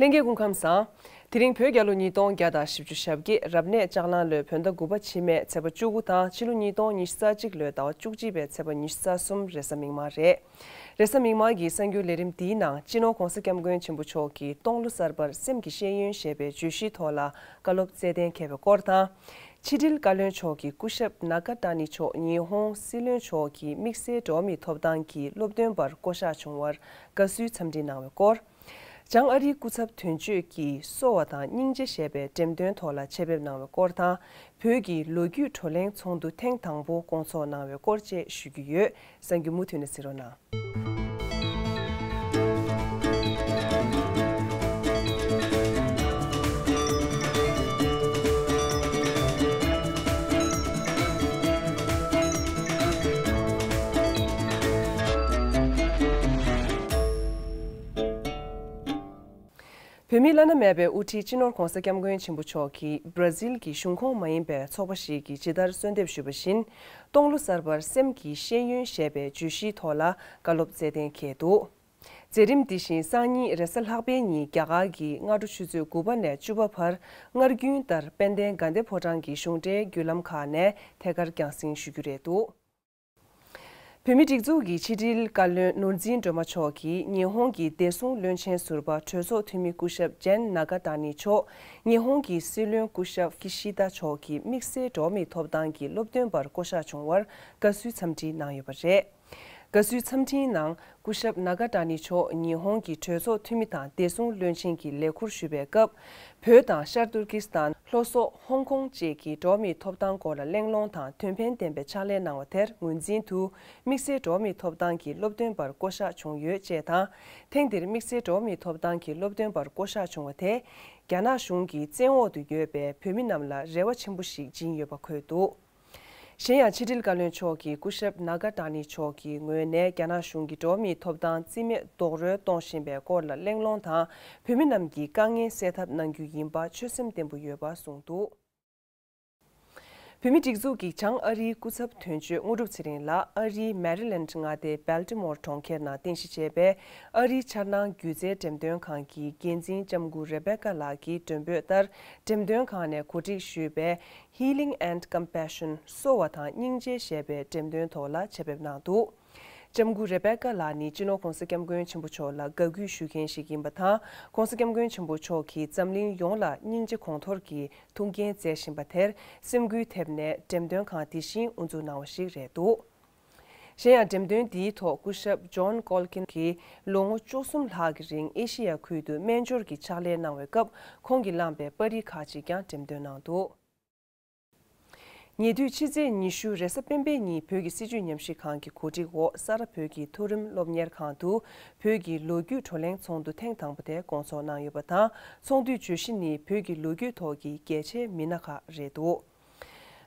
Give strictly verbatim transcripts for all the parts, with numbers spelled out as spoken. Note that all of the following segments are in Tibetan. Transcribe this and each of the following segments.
ལྷན་རྒྱས་སྐུ་ཁམས་བཟང་། དེ་རིང་བོད་རྒྱལ་ལོ་ཉིས་སྟོང་བརྒྱ་དང་བཞི་བཅུ་ཞེ་བརྒྱད། རབ་གནས་ལྕགས་གླང་ལོའི་བོད་ཟླ་དགུ་པ་ཕྱི་མའི་ཚེས་པ་བཅུ་དགུ་དང་ཕྱི་ལོ་ཉིས་སྟོང་ཉི་ཤུ་རྩ་གཅིག་ལོའི་ཟླ་བ་བཅུ་གཅིག་པའི་ཚེས་པ་ཉི་ཤུ་རྩ་གསུམ་རེས་གཟའ་མིག་དམར་རེད། རེས་གཟའ་མིག་དམར་གྱི་གསར་འགྱུར་ལས་རིམ་འདིའི་ནང་སྤྱི་ནོར་༧གོང་ས་༧སྐྱབས་མགོན་ཆེན་པོ་མཆོག་གི་སྟོང་ལོ་གསར་པར་སེམས་ཀྱི་ཤེས་ཡོན་ཞེས་པའི་བརྗོད་གཞིའི་ཐོག་ལ་བཀའ་སློབ་སྩལ་གཏན་འཁེལ་བའི་སྐོར་དང་། ཕྱི་དྲིལ་བཀའ་བློན་མཆོག་གིས་སྐུ་ཞབས་ནཱ་ཀ་ཏཱ་ནི་མཆོག་ཉི་ཧོང་སྲིད་བློན་མཆོག་གི་དམིགས་བསལ་འགྲོ་བ་མིའི་ཐོབ་ཐང་གི་སློབ་སྟོན་པར་བསྐོ་གཞག་བྱུང་བར་དགའ་བསུའི་འཚམས་འདྲི་གནང་བའི་སྐོར། བྱང་ཨ་རིའི་སྐུ་ཚབ་དོན་གཅོད་ཀྱིས་གསོ་བ་དང་སྙིང་རྗེ་ཞེས་པའི་འགྲེམས་སྟོན་ཐོག་ལ་ཆེད་ཕེབས་གནང་བའི་སྐོར་དང་། བོད་ཀྱི་ལོ་རྒྱུས་བགྲོ་གླེང་ཚོགས་འདུ་ཐེངས་དང་པོ་སྐོང་ཚོགས་གནང་བའི་སྐོར་བཅས་ཞུ་རྒྱུ་ཡོད། གསར་འགྱུར་མུ་མཐུད་ནས་གཟིགས་རོགས་གནང་། བོད་མིའི་བླ་ན་མེད་པའི་དབུ་ཁྲིད་སྤྱི་ནོར་༧གོང་ས་༧སྐྱབས་མགོན་ཆེན་པོ་མཆོག་གིས་བྷ་ར་ཟིལ་གྱི་གཞུང་ཁོངས་མ་ཡིན་པའི་ཚོགས་པ་ཞིག་གིས་ཇི་ལྟར་གསོལ་འདེབས་ཞུས་པ་བཞིན། སྟོང་ལོ་གསར་པར་སེམས་ཀྱི་ཤེས་ཡོན་ཞེས་པའི་བརྗོད་གཞིའི་ཐོག་ལ་བཀའ་སློབ་སྩལ་གཏན་འཁེལ་འདུག། མཛད་རིམ་འདི་བཞིན་སང་ཉིན་རེས་གཟའ་ལྷག་པའི་ཉིན་རྒྱ་གར་གྱི་སྔ་དྲོ་ཆུ་ཚོད་དགུ་པ་ནས་བཅུ་པ་བར་སྔར་རྒྱུན་ལྟར་དཔལ་ལྡན་དགའ་ལྡན་ཕོ་བྲང་གི་གཞུང་འབྲེལ་བརྒྱུད་ལམ་ཁག་ནས་ཐད་ཀར་རྒྱང་སྲིང་ཞུ་རྒྱུ་རེད་འདུག། བོད་མིའི་སྒྲིག་འཛུགས་ཀྱི་ཕྱི་དྲིལ་བཀའ་བློན་ནོར་འཛིན་སྒྲོལ་མ་མཆོག་གིས་ཉི་ཧོང་གི་བདེ་སྲུང་བློན་ཆེན་ཟུར་པ་གྲོས་ཚོགས་འཐུས་མི་སྐུ་ཞབས་ཇན་ནཱ་ག་ཏཱ་ནི་མཆོག་ཉི་ཧོང་གི་སྲིད་བློན་སྐུ་ཞབས་ཀི་ཤི་དཱ་མཆོག་གི་དམིགས་བསལ་འགྲོ་བ་མིའི་ཐོབ་ཐང་གི་སློབ་སྟོན་པར་བསྐོ་གཞག་བྱུང་བར་དགའ་བསུའི་འཚམས་འདྲི་གནང་ཡོད་པ་རེད། དགའ་བསུའི་འཚམས་འཕྲིན་ནང་སྐུ་ཞབས་ནཱ་ག་ཏཱ་ནི་མཆོག་ཉི་ཧོང་གི་གྲོས་ཚོགས་འཐུས་མི་དང་བདེ་སྲུང་བློན་ཆེན་གྱི་ལས་ཁུར་ཞུ་བའི་སྐབས། བོད་དང་ཤར་ཏུར་ཀི་སི་ཐན། ལྷོ་སོག་ཧོང་ཀོང་བཅས་ཀྱི་འགྲོ་བ་མིའི་ཐོབ་ཐང་སྐོར་ལ་གླེང་སློང་དང་དོན་ཕན་ལྡན་པའི་ཕྱག་ལས་གནང་བ་དེར་ངོས་འཛིན་དུ། དམིགས་བསལ་འགྲོ་བ་མིའི་ཐོབ་ཐང་གི་སློབ་སྟོན་པར་བསྐོ་གཞག་བྱུང་ཡོད་ཅེས་དང་། ཐེངས་འདིར་དམིགས་བསལ་འགྲོ་བ་མིའི་ཐོབ་ཐང་གི་སློབ་སྟོན་པར་བསྐོ་གཞག་བྱུང་བ་དེས། རྒྱ་ནག་གཞུང་གི་བཙན་འོག་ཏུ་ཡོད་པའི་བོད་མི་རྣམས་ལ་རེ་བ་ཆེན་པོ་ཞིག་སྦྱིན་ཡོད་པ་འཁོད་འདུག། གཞན་ཡང་ཕྱི་དྲིལ་བཀའ་བློན་མཆོག་གིས་སྐུ་ཞབས་ནཱ་ག་ཏཱ་ནི་མཆོག་གི་ངོས་ནས་རྒྱ་ནག་གཞུང་གིས་འགྲོ་བ་མིའི་ཐོབ་ཐང་རྩིས་མེད་རྡོག་རོལ་གཏོང་བཞིན་པའི་སྐོར་ལ་གླེང་སློང་དང་། བོད་མི་རྣམས་ཀྱི་དཀའ་ངལ་སེལ་ཐབས་གནང་རྒྱུ་ཡིན་པ་ཆོད་སེམས་བརྟན་པོ་ཡོད་པ་གསུངས་འདུག། བོད་མིའི་སྒྲིག་འཛུགས་ཀྱི་བྱང་ཨ་རིའི་སྐུ་ཚབ་དོན་གཅོད་དངོས་གྲུབ་ཚེ་རིང་ལགས་ཨ་རིའི་མེ་རི་ལེནཌ་མངའ་སྡེའི་སྦལ་ཏི་མོར་གྲོང་ཁྱེར་ནང་རྟེན་གཞི་བྱས་པའི་ཨ་རིའི་འཆར་སྣང་སྒྱུ་རྩལ་འགྲེམས་སྟོན་ཁང་གི་འགན་འཛིན་ལྕམ་སྐུ་རེ་བེ་ཀ་ལགས་ཀྱིས་མགྲོན་འབོད་ལྟར། འགྲེམས་སྟོན་ཁང་ནས་གོ་སྒྲིག་ཞུས་པའི། Healing and Compassion། གསོ་བ་དང་སྙིང་རྗེ་ཞེས་པའི་འགྲེམས་སྟོན་ཐོག་ལ་ཆེད་ཕེབས་གནང་འདུག། ལྕམ་སྐུ་རེ་བེ་ཀ་ལགས་ནི་སྤྱི་ནོར་༧གོང་ས་༧སྐྱབས་མགོན་ཆེན་པོ་མཆོག་ལ་དགའ་གུས་ཞུ་མཁན་ཞིག་ཡིན་པ་དང་། ༧གོང་ས་༧སྐྱབས་མགོན་ཆེན་པོ་མཆོག་གིས་འཛམ་གླིང་ཡོངས་ལ་སྙིང་རྗེ་གོང་མཐོར་གྱི་ཐུགས་འགན་མཛད་བཞིན་པ་དེར་སེམས་འགུལ་ཐེབས་ནས་འགྲེམས་སྟོན་ཁང་དེ་བཞིན་དབུ་འཛུགས་གནང་བ་ཞིག་རེད་འདུག། གཞན་ཡང་འགྲེམས་སྟོན་འདིའི་ཐོག་སྐུ་ཞབས་ཇོན་ཀོལ་ཀིན་གྱིས་ལོ་ངོ་བཅུ་གསུམ་ལྷག་གི་རིང་ཨེ་ཤེ་ཡ་ཁུལ་དུ་སྨན་སྦྱོར་གྱི་ཕྱག་ལས་གནང་བའི་སྐབས་ཁོང་གིས་བླངས་པའི་པར་རིས་ཁག་ཅིག་ཀྱང་འགྲེམས་སྟོན་གནང་འདུག། ཉེ་དུས་ཕྱི་ཚེས་ཉི་ཤུ་རེས་གཟའ་སྤེན་པའི་ཉིན་བོད་ཀྱི་སྲིད་བྱུས་ཉམས་ཞིབ་ཁང་གི་གོ་སྒྲིག་འོག་ས་རཱ་བོད་ཀྱི་མཐོ་རིམ་སློབ་གཉེར་ཁང་དུ་བོད་ཀྱི་ལོ་རྒྱུས་བགྲོ་གླེང་ཚོགས་འདུ་ཐེངས་དང་པོ་དེ་སྐོང་ཚོགས་གནང་ཡོད་པ་དང་། ཚོགས་འདུའི་བརྗོད་གཞི་ནི་བོད་ཀྱི་ལོ་རྒྱུས་ཐོག་གི་གལ་ཆེའི་མི་སྣ་ཁག་རེད་འདུག།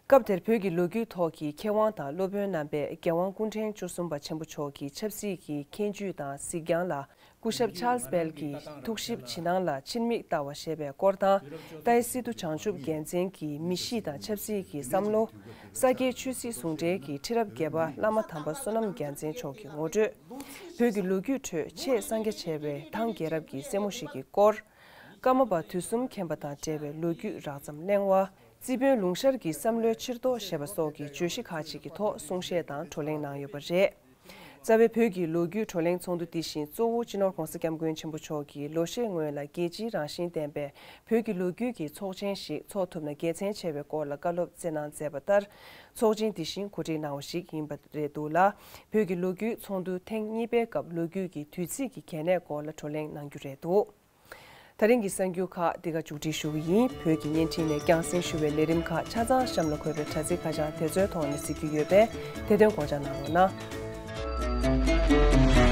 སྐབས་དེར་བོད་ཀྱི་ལོ་རྒྱུས་ཐོག་གི་མཁས་དབང་དང་སློབ་དཔོན་རྣམ་པས་རྒྱལ་དབང་སྐུ་ཕྲེང་བཅུ་གསུམ་པ་ཆེན་པོ་མཆོག་གི་ཆབ་སྲིད་ཀྱི་མཁྱེན་ཇུས་དང་གཟིགས་རྒྱང་ལ། སྐུ་ཞབས་ཆཱལ་སི་བེལ་གྱི་ཐུགས་ཞིབ་ཇི་སྣང་ལ་ཕྱིར་མིག་ལྟ་བ་ཞེས་པའི་སྐོར་དང་། ཏཱའི་སི་ཏུ་བྱང་ཆུབ་རྒྱལ་མཚན་གྱི་མི་གཤིས་དང་ཆབ་སྲིད་ཀྱི་བསམ་བློ། ས་སྐྱའི་ཆོས་སྲིད་ཟུང་འབྲེལ་གྱི་ཁྲི་རབས་བརྒྱད་པ་བླ་མ་དམ་པ་བསོད་ནམས་རྒྱལ་མཚན་མཆོག་གི་ངོ་སྤྲོད། བོད་ཀྱི་ལོ་རྒྱུས་ཁྲོད་ཆེས་གསང་རྒྱ་ཆེ་བའི་ཐང་རྒྱལ་རབས་ཀྱི་རྩེད་མོ་ཞིག་གི་སྐོར། ཀརྨ་པ་དུས་གསུམ་མཁྱེན་པ་དང་འབྲེལ་བའི་ལོ་རྒྱུས་རགས་ཙམ་གླེང་བ། རྩིས་དཔོན་ལུང་ཤར་གྱི་བསམ་བློའི་ཕྱིར་རྟོག་ཞེས་པ་སོགས་ཀྱི་བརྗོད་གཞི་ཁག་ཅིག་གི་ཐོག་གསུང་བཤད་དང་བགྲོ་གླེང་གནང་ཡོད་པ་རེད། རྩ་བའི་བོད་ཀྱི་ལོ་རྒྱུས་བགྲོ་གླེང་ཚོགས་འདུ་འདི་བཞིན་གཙོ་བོ་སྤྱི་ནོར་༧གོང་ས་༧སྐྱབས་མགོན་ཆེན་པོ་མཆོག་གིས་ལོ་ཤས་སྔོན་ལ་རྒྱལ་སྤྱིའི་རང་བཞིན་ལྡན་པའི་བོད་ཀྱི་ལོ་རྒྱུས་ཀྱི་ཚོགས་ཆེན་ཞིག་འཚོགས་ཐུབ་ན་དགེ་མཚན་ཆེ་བའི་སྐོར་ལ་བཀའ་སློབ་སྩལ་གནང་མཛད་པ་ལྟར། ཚོགས་ཆེན་འདི་བཞིན་གོ་སྒྲིག་གནང་བ་ཞིག་ཡིན་པ་རེད་འདུག་ལ། བོད་ཀྱི་ལོ་རྒྱུས་ཚོགས་འདུ་ཐེངས་གཉིས་པའི་སྐབས་ལོ་རྒྱུས་ཀྱི་དུས་ཚིགས་ཀྱི་གལ་གནད་སྐོར་ལ་བགྲོ་གླེང་གནང་རྒྱུ་རེད་འདུག། ད་རིང་གི་གསར་འགྱུར་ཁག་འདི་ག་མཇུག་སྒྲིལ་ཞུ་གི་ཡིན། བོད་ཀྱི་བརྙན་འཕྲིན་ནས་རྒྱང་སྲིང་ཞུ་བའི་ལས་རིམ་ཁག་ཆ་ཚང་གཤམ་ལ་འཁོད་པའི་དྲ་ཚིགས་ཁ་བྱང་དེ་ཚོའི་ཐོག་ནས་གཟིགས་རྒྱུ་ཡོད་པས། དེ་དོན་དགོངས་འཇགས་གནང་རོགས་གནང་།